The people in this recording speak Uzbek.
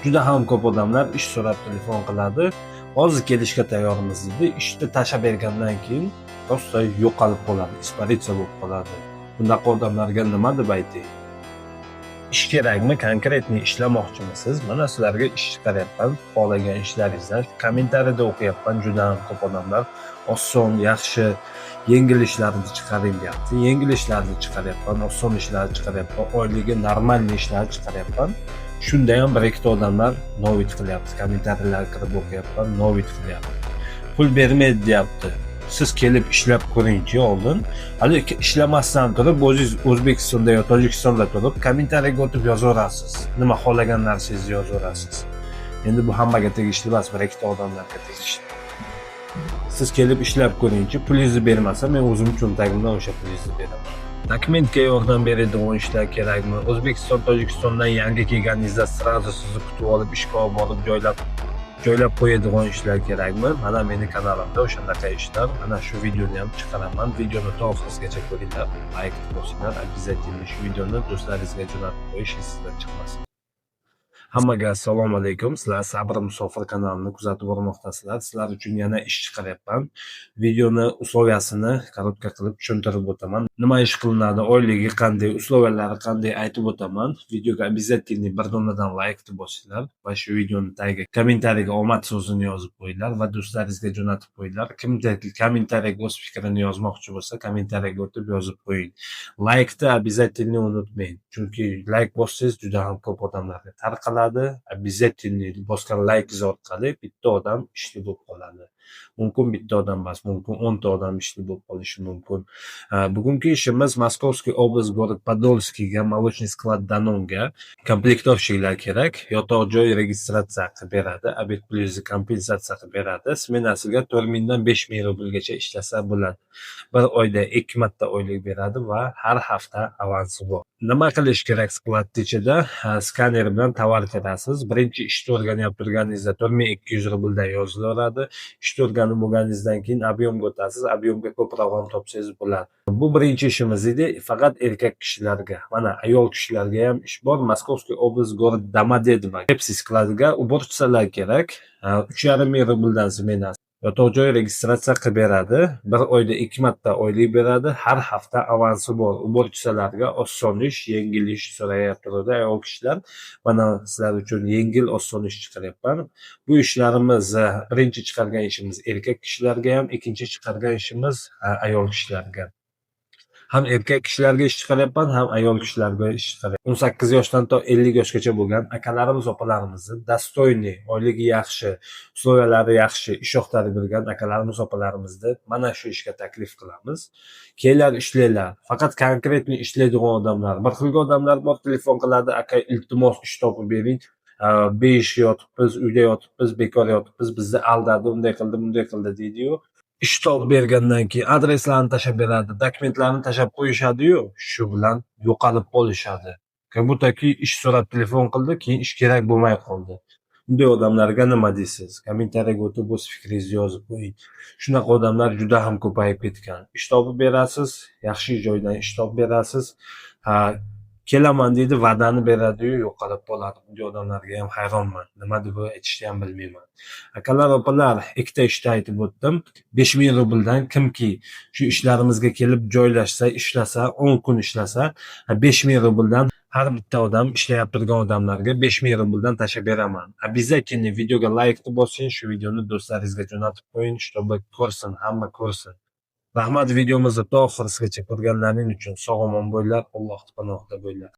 Juda ham ko'p odamlar ish so'rab telefon qiladi. Hozir kelishga tayyormiz deydi. Ishni tashlab bergandan keyin просто yo'qolib qoladi, испариться bo'lib qoladi. Bunaqa odamlarga nima deb aytay? Ish kerakmi? Конкретный ishlamoqchimisiz? Mana sizlarga ish chiqaryapman. Xohlagan ishlaringizdan kommentariyada o'qiyapman. Juda ham ko'p odamlar oson, yaxshi, yengil ishlarni chiqaring deyapti. Yengil ishlarni chiqaryapman, oson ishlarni chiqaryapman, oyligi нормальный ishlarni chiqaryapman. Shunda ham bir ikkita odamlar новит qilyapti. Kommentariyalarga kirib o'qiyapman, новит qilyapti. Pul bermaydi deyapti. Siz kelib ishlab ko'ringchi oldin. Hali ishlamasdan turib, o'zingiz O'zbekistonda yo Tojikistonda turib, kommentariyaga o'tib yozaverasiz. Nima xohlagan narsangizni yozaverasiz. Endi bu hammaga tegishli emas, bir ikkita odamlarga tegishli. Siz kelib ishlab ko'ringchi, pulingizni bermasa, men o'zim cho'ntagimdan o'sha pulingizni beraman. Dokumentga yordam beradigan ishlar kerakmi? O'zbekiston, Tojikistondan yangi kelganingizda сразу sizni kutib olib, ishga olib borib joylab qo'yadigan ishlar kerakmi? Mana meni kanalimda o'shanaqa ishlar. Mana shu videoni ham chiqaraman. Videoni to oxirigacha ko'ringlar, layk bosinglar. Обязательно shu videoni do'stlaringizga jo'natib qo'yish esingizdan chiqmasin. Hammaga assalomu alaykum. Sizlar Sabr Musofir kanalini kuzatib bormoqdasizlar. Sizlar uchun yana ish chiqaryapman. Videoni условия sini коротко qilib tushuntirib o'taman. Nima ish qilinadi, oyligi qanday, условия lari qanday aytib o'taman. Videoga обязательно bir donadan laykni bosinglar va shu videoni tagiga kommentariyaga omad so'zini yozib qo'yinglar va do'stlaringizga jo'natib qo'yinglar. Kimda kommentariyaga o'z fikrini yozmoqchi bo'lsa, kommentariyaga o'tib yozib qo'ying. Laykni обязательно unutmang. Chunki layk bossangiz, juda ham ko'p odamlarga tarqaladi. Обязательно bosgan laykingiz orqali bitta odam ishli bo'lib qoladi. Mumkin bitta odam emas, mumkin 10 ta odam ishli bo'lib qolishi mumkin. Bugungi ishimiz Московский область, город Podolskiyga, молочный склад Danonga комплектовщик lar kerak. Yotoq joy registratsiya qilib beradi, обед pulingizni kompensatsiya qilib beradi. Smenasiga 4000 dan 5000 rublgacha ishlasa bo'ladi. Bir oyda ikki marta oylik beradi va har hafta avansi bor. Nima qilish kerak склад ichida? Skaner bilan tovar kirasiz. Birinchi ishni o'rganyapti turganingizda 4200 rubldan yozilaveradi. Ishni o'rganib bo'lganingizdan keyin объем ga o'tasiz. Объем ga ko'proq ham topsangiz bo'ladi. Bu birinchi ishimiz edi. Faqat erkak kishilarga. Mana ayol kishilarga ham ish bor. Московский область, город Домодедово. Pepsi склад iga уборщица lar kerak. 3500 rubldan smenasi. Yotoq joy registratsiya qilib beradi. Bir oyda ikki marta oylik beradi. Har hafta avansi bor. Уборщица larga oson ish, yengil ish so'rayapti turadi ayol kishilar. Mana sizlar uchun yengil, oson ish chiqaryapman. Bu ishlarimiz, birinchi chiqargan ishimiz erkak kishilarga ham, ikkinchi chiqargan ishimiz ayol kishilarga. Ham erkak kishilarga ish chiqaryapman, ham ayol kishilarga ish chiqaryapman. 18 yoshdan to 50 yoshgacha bo'lgan akalarimiz, opalarimizni достойный, oyligi yaxshi, условия lari yaxshi, ish axtarib yurgan akalarimiz, opalarimizni mana shu ishga taklif qilamiz. Kelinglar, ishlanglar. Faqat конкретный ishlaydigan odamlar. Bir xil odamlar bor, telefon qiladi, aka, iltimos, ish topib bering. Besh yotibmiz, uyda yotibmiz, bekor yotibmiz, bizni aldadi, unday qildi, bunday qildi deydiyu. Ish topib bergandan keyin adreslarni tashlab beradi, dokumentlarni tashlab qo'yishadi-yu, shu bilan yo'qolib qolishadi. Как будто ish so'rab telefon qildi, keyin ish kerak bo'lmay qoldi. Bunday odamlarga nima deysiz? Kommentariyaga o'tib o'z fikringizni yozib qo'ying. Shunaqa odamlar juda ham ko'payib ketgan. Ish topib berasiz, yaxshi joydan ish topib berasiz. Ha, kelaman deydi, va'dani beradiyu, yo'qolib qoladi. Bunday odamlarga ham hayronman. Nima deb aytishni ham bilmayman. Akalar, opalar, ikkita ishni aytib o'tdim. 5000 rubldan kimki shu ishlarimizga kelib joylashsa, ishlasa, 10 kun ishlasa, 5000 rubldan har bitta odam, ishlayapti turgan odamlarga 5000 rubldan tashlab beraman. Обязательно videoga laykni bosing, shu videoni do'stlaringizga jo'natib qo'ying, чтобы ko'rsin, hamma ko'rsin. Rahmat videomizni to oxirigacha ko'rganlaring uchun. Sog' omon bo'linglar, Alloh panohida bo'linglar.